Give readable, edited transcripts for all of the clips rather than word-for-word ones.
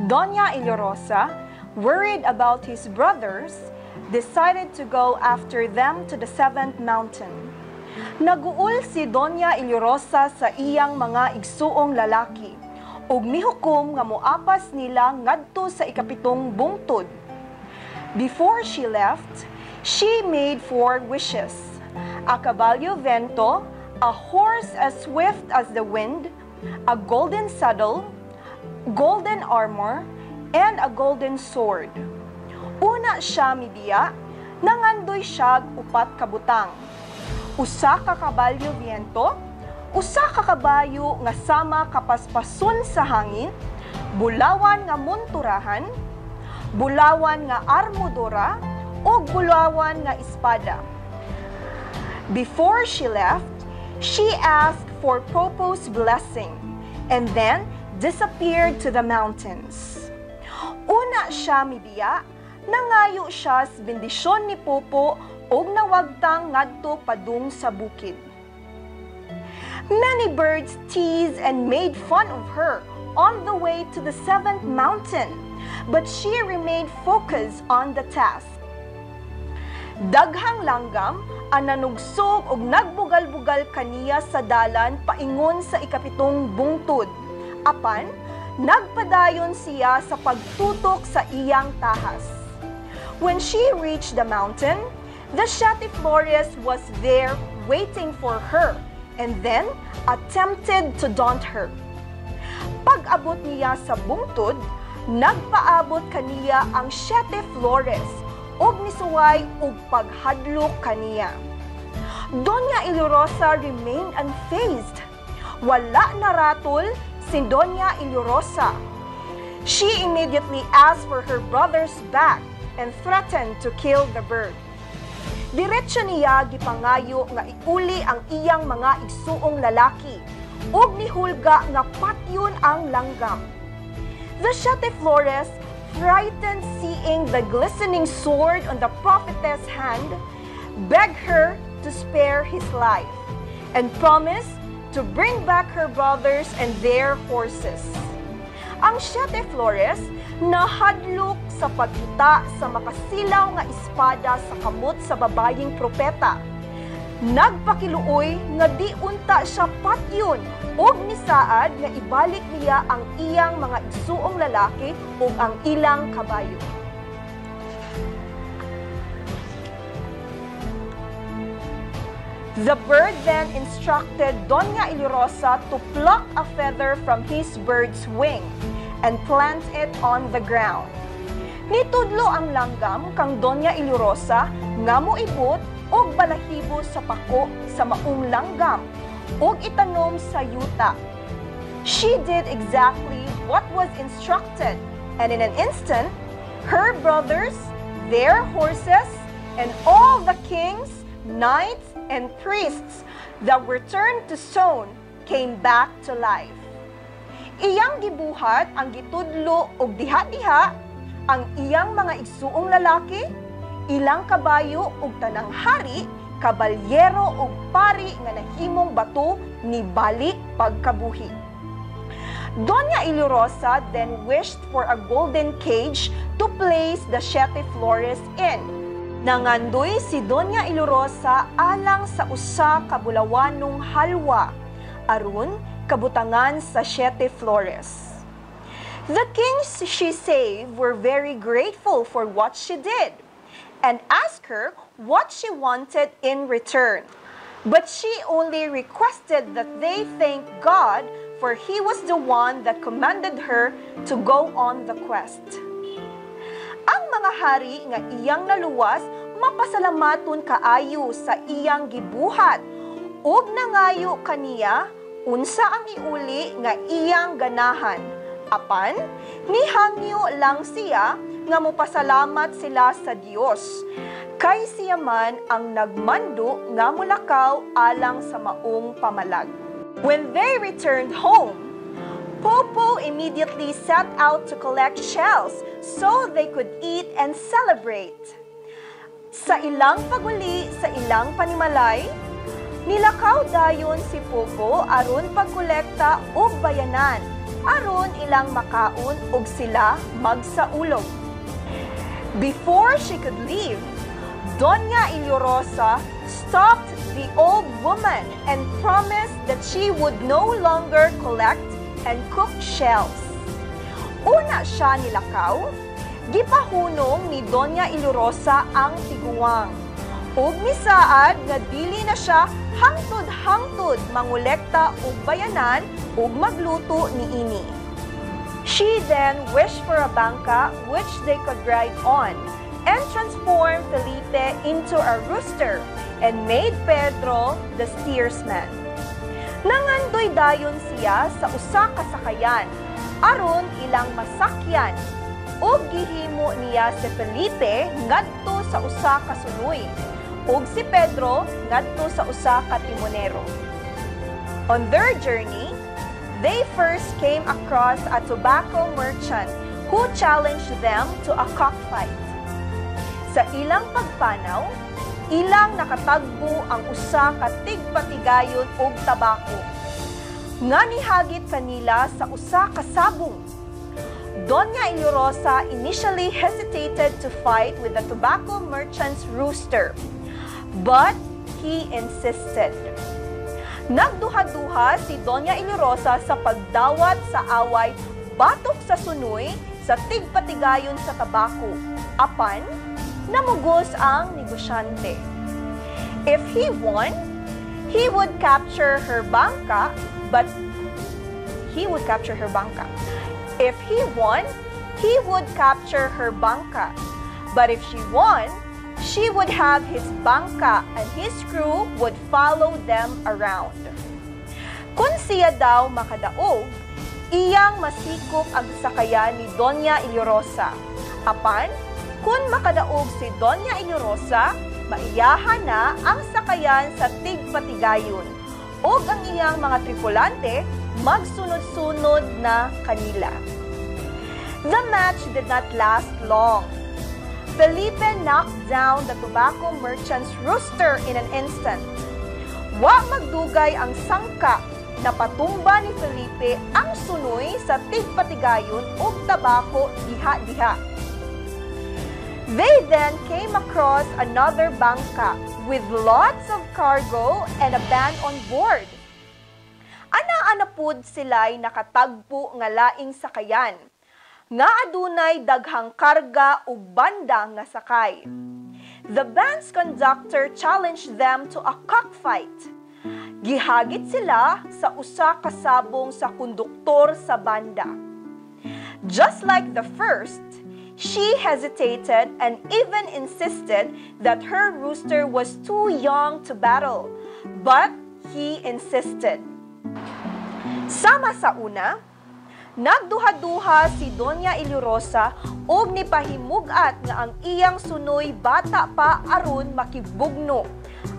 Doña Ileorosa, worried about his brothers, decided to go after them to the seventh mountain. Naguol si Doña Ileorosa sa iyang mga igsuong lalaki ug mihukom nga moapas nila ngadto sa ikapitong bungtod. Before she left, she made four wishes: a caballo viento, a horse as swift as the wind, a golden saddle, golden armor, and a golden sword. Una siya mibiya, nangandoy siya upat ka butang. Usa ka kabalyo viento, usa ka kabayo nga sama kapaspason sa hangin, bulawan nga monturahan, bulawan nga armadura, ug bulawan nga espada. Before she left, she asked for Popo's blessing and then disappeared to the mountains. Una siya mibiya, nangayo siya sa bendisyon ni Popo ug nawagtang ngadto padung sa bukid. Many birds teased and made fun of her on the way to the seventh mountain, but she remained focused on the task. Daghang langgam ang nanugsog og nagbugal-bugal kaniya sa dalan paingon sa ikapitong bungtod. Apan, nagpadayon siya sa pagtutok sa iyang tahas. When she reached the mountain, the Siete Flores was there waiting for her and then attempted to daunt her. Pag-abot niya sa bungtod, nagpaabot kaniya ang Siete Flores ug nisuway og paghadlok kaniya. Doña Ileorosa remained unfazed. Wala naratol si Doña Ileorosa. She immediately asked for her brothers back and threatened to kill the bird. Diretso niya gipangayo nga iuli ang iyang mga igsuong lalaki ug nihulga nga patyon ang langgam. The Siete Flores, frightened seeing the glistening sword on the prophetess' hand, begged her to spare his life and promised to bring back her brothers and their horses. Ang Siete Flores nahadlok sa pagkita sa makasilaw nga espada sa kamot sa babayeng propeta. Nagpakiluoy nga di unta siya patyon ug nisaad nga ibalik niya ang iyang mga igsuong lalaki ug ang ilang kabayo. The bird then instructed Doña Ileorosa to pluck a feather from his bird's wing and plant it on the ground. Nitudlo ang langgam kang Doña Ileorosa nga moibot og balahibo sa pako sa maong langgam ug itanom sa yuta. She did exactly what was instructed, and in an instant, her brothers, their horses, and all the kings, knights, and priests that were turned to stone came back to life. Iyang gibuhat ang gitudlo og diha-diha ang iyang mga igsuong lalaki, ilang kabayo ug tanang hari, kabalyero ug pari nga nahimong bato ni balik pagkabuhi. Doña Ileorosa then wished for a golden cage to place the Siete Flores in. Nangandoy si Doña Ileorosa alang sa usa ka bulawanong halwa aron kabutangan sa Siete Flores. The kings she saved were very grateful for what she did and asked her what she wanted in return. But she only requested that they thank God, for he was the one that commanded her to go on the quest. Ang mga hari nga iyang naluwas mapasalamaton kaayo sa iyang gibuhat ug nangayo kaniya unsa ang iuli nga iyang ganahan. Apan nihangyo lang siya nga mopasalamat sila sa Dios, kay siya man ang nagmando nga mulakaw alang sa maong pamalag. When they returned home, Popo immediately set out to collect shells so they could eat and celebrate. Sa ilang paguli sa ilang panimalay, nilakaw dayon si Popo aron pagkolekta og bayanan. aron ilang makaon ug sila magsaulog. Before she could leave, Doña Ilyorosa stopped the old woman and promised that she would no longer collect and cook shells. Una siya nilakaw, gipahunong ni Doña Ilyorosa ang tiguang ug misaad nga dili na siya hangtod-hangtod mangolekta og bayanan ug magluto niini. She then wished for a bangka which they could ride on and transformed Felipe into a rooster and made Pedro the steersman. Nangandoy dayon siya sa usa ka sakayan aron ilang masakyan ug gihimo niya si Felipe ngadto sa usa ka sunoy ug si Pedro ngadto sa usa ka timonero. On their journey, they first came across a tobacco merchant who challenged them to a cockfight. Sa ilang pagpanaw, ilang nakatagbo ang usa ka tigpatigayon og tabako nga nihagit kanila sa usa ka sabong. Doña Ilyorosa initially hesitated to fight with the tobacco merchant's rooster, but he insisted. Nagduha-duha si Doña Ilyorosa sa pagdawat sa away batok sa sunoy sa tigpatigayon sa tabako. Apan, namugos ang negosyante. If he won, he would capture her bangka, but he would capture her bangka. If he won, he would capture her bangka. But if she won, she would have his bangka and his crew would follow them around. Kung siya daw makadaog, iyang masikop ang sakayan ni Doña Ilyorosa. Apan, kung makadaog si Doña Ilyorosa, maiyahan na ang sakayan sa tigpatigayon ug ang iyang mga tripulante magsunod-sunod na kanila. The match did not last long. Felipe knocked down the tobacco merchant's rooster in an instant. Wa magdugay ang sangka, napatumba ni Felipe ang sunoy sa tigpatigayon ug tabako diha-diha. They then came across another bangka with lots of cargo and a band on board. Anaa na pud sila'y nakatagpo nga laing sakayan nga adunay daghang karga ug banda nga sakay. The band's conductor challenged them to a cockfight. Gihagit sila sa usa ka sabong sa konduktor sa banda. Just like the first, she hesitated and even insisted that her rooster was too young to battle, but he insisted. Sama sa una, nagduha-duha si Doña Ilyorosa ug nipahimug-at nga ang iyang sunoy bata pa aron makibugno.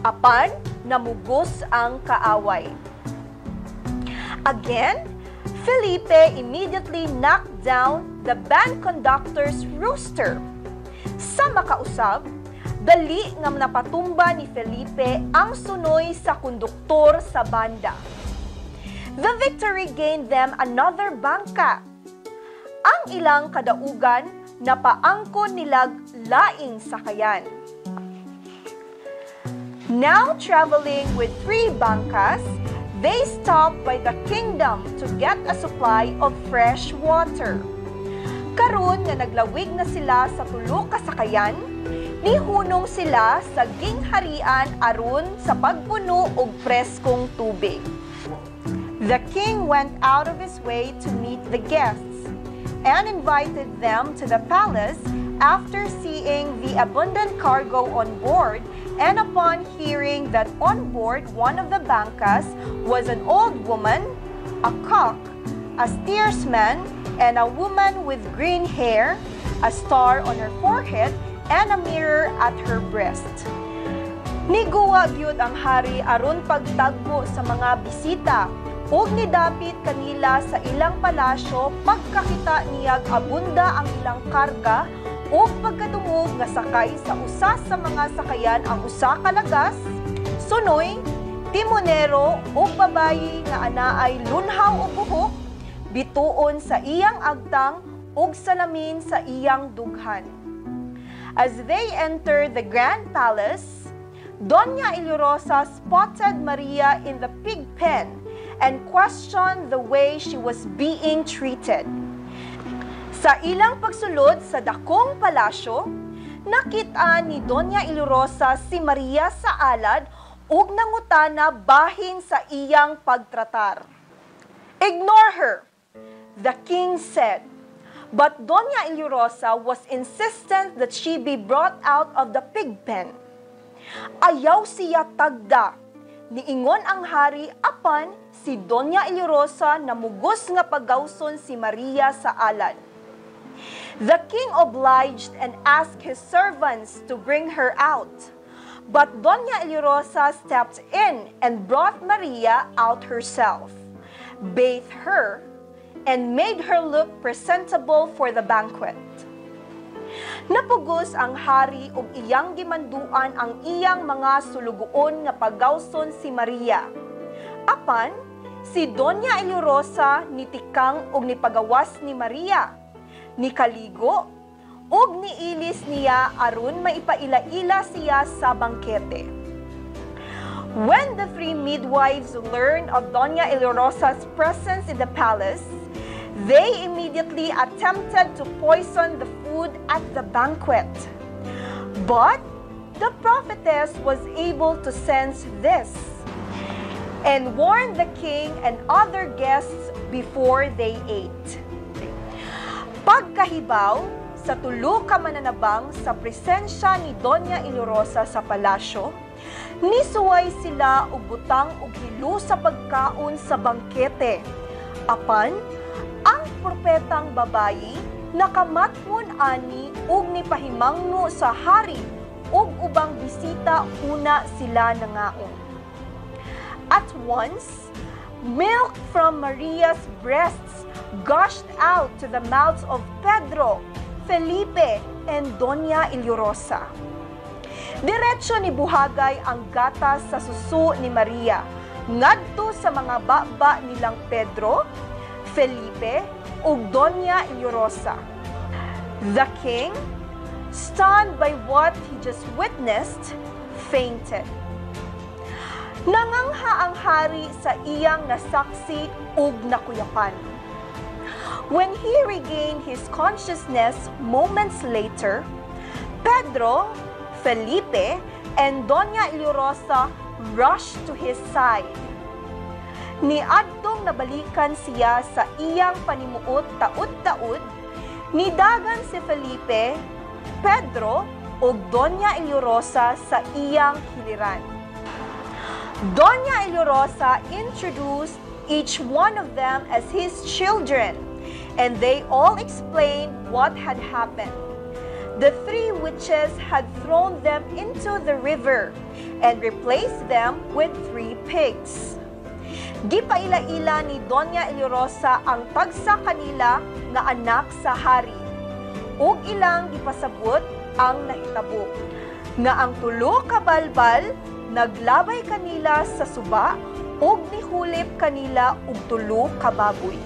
Apan namugos ang kaaway. Again, Felipe immediately knocked down the band conductor's rooster. Sa makausab, dali nga napatumba ni Felipe ang sunoy sa konduktor sa banda. The victory gained them another bangka. Ang ilang kadaugan, napaangkon nilag laing sakayan. Now traveling with three bangkas, they stopped by the kingdom to get a supply of fresh water. Karon nga naglawig na sila sa tulo ka sakayan, nihunong sila sa gingharian aron sa pagpuno og preskong tubig. The king went out of his way to meet the guests and invited them to the palace after seeing the abundant cargo on board and upon hearing that on board one of the bangkas was an old woman, a cock, a steersman, and a woman with green hair, a star on her forehead, and a mirror at her breast. Niguwa gyud ang hari aron pagtagbo sa mga bisita ug nidapit kanila sa ilang palasyo pagkakita niyag abunda ang ilang karga ug pagkadungog nga sakay sa usa sa mga sakayan ang usa ka lagas, sunoy, timonero ug babayi nga anaay lunhaw og buhok, bituon sa iyang agtang ug salamin sa iyang dughan. As they entered the grand palace, Doña Ilurosa spotted Maria in the pig pen and questioned the way she was being treated. Sa ilang pagsulod sa dakong palasyo, nakita ni Doña Ilurosa si Maria sa alad ug nangutana bahin sa iyang pagtratar. "Ignore her," the king said. But Doña Ilurosa was insistent that she be brought out of the pig pen. "Ayaw siya tagda," niingon ang hari, apan si Doña Ilurosa namugos nga pagawson si Maria sa alad. The king obliged and asked his servants to bring her out. But Doña Ilurosa stepped in and brought Maria out herself, bathed her, and made her look presentable for the banquet. Napugos ang hari ug iyang gimanduan ang iyang mga sulugoon nga pagawson si Maria. Apan si Doña Ilurosa nitikang og nipagawas ni Maria, nikaligo ug niilis niya aron maipaila-ila siya sa bangkete. When the three midwives learned of Doña Ilurosa's presence in the palace, they immediately attempted to poison the food at the banquet. But the prophetess was able to sense this and warned the king and other guests before they ate. Pagkahibaw sa tulo ka mananabang sa presensya ni Doña Ilurosa sa palasyo, nisuway sila og butang og hilo sa pagkaon sa bangkete. Apan ang propetang babayi nakamatmon ani ug nipahimangno sa hari ug ubang bisita una sila nangaon. At once, milk from Maria's breasts gushed out to the mouths of Pedro, Felipe, and Doña Ilurosa. Diretso ni buhagay ang gatas sa suso ni Maria ngadto sa mga baba nilang Pedro, Felipe, ug Doña Ilurosa. The king, stunned by what he just witnessed, fainted. Nangangha ang hari sa iyang nasaksi ug nakuyapan. When he regained his consciousness moments later, Pedro, Felipe, and Doña Ilurosa rushed to his side. Niadtong nabalikan siya sa iyang panimuot taud-taud, nidagan si Felipe, Pedro, ug Doña Ilurosa sa iyang hiliran. Doña Ilurosa introduced each one of them as his children, and they all explained what had happened. The three witches had thrown them into the river and replaced them with three pigs. Gipaila-ila ni Doña Ilurosa ang tagsa kanila nga anak sa hari ug ilang gipasabot ang nahitabo, nga ang tulo ka balbal naglabay kanila sa suba ug nihulip kanila og tulo ka baboy.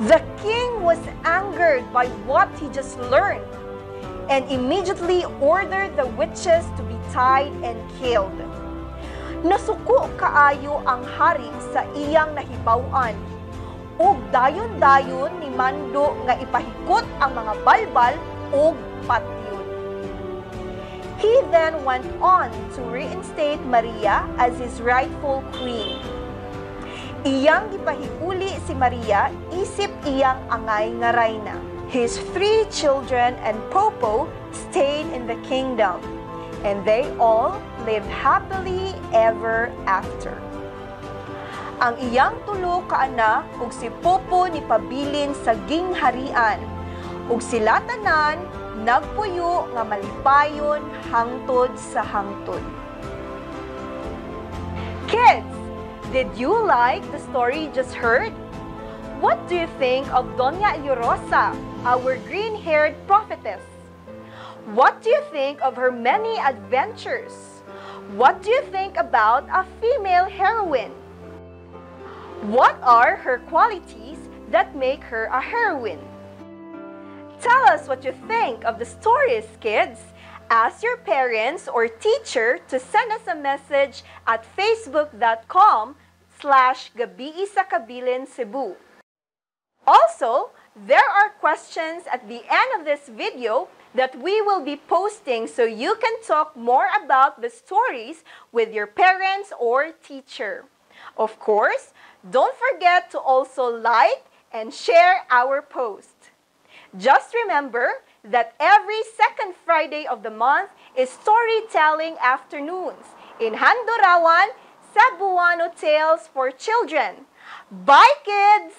The king was angered by what he just learned and immediately ordered the witches to be tied and killed. Nasuko kaayo ang hari sa iyang nahibaw-an ug dayon-dayon ni mando nga ipahikot ang mga balbal ug patyon. He then went on to reinstate Maria as his rightful queen. Iyang gipahiuli si Maria isip iyang angay nga rayna. His three children and Popo stayed in the kingdom, and they all lived happily ever after. Ang iyang tulo ka anak ug si Popo ni pabilin sa gingharian, ug sila tanan nagpuyo nga malipayon hangtod sa hangtod. Kids, did you like the story you just heard? What do you think of Doña Ilurosa, our green-haired prophetess? What do you think of her many adventures? What do you think about a female heroine? What are her qualities that make her a heroine? Tell us what you think of the stories, kids. Ask your parents or teacher to send us a message at facebook.com/GabiiSaKabilin Cebu. Also, there are questions at the end of this video that we will be posting so you can talk more about the stories with your parents or teacher. Of course, don't forget to also like and share our post. Just remember that every second Friday of the month is storytelling afternoons in Handurawan, Cebuano Tales for Children. Bye, kids!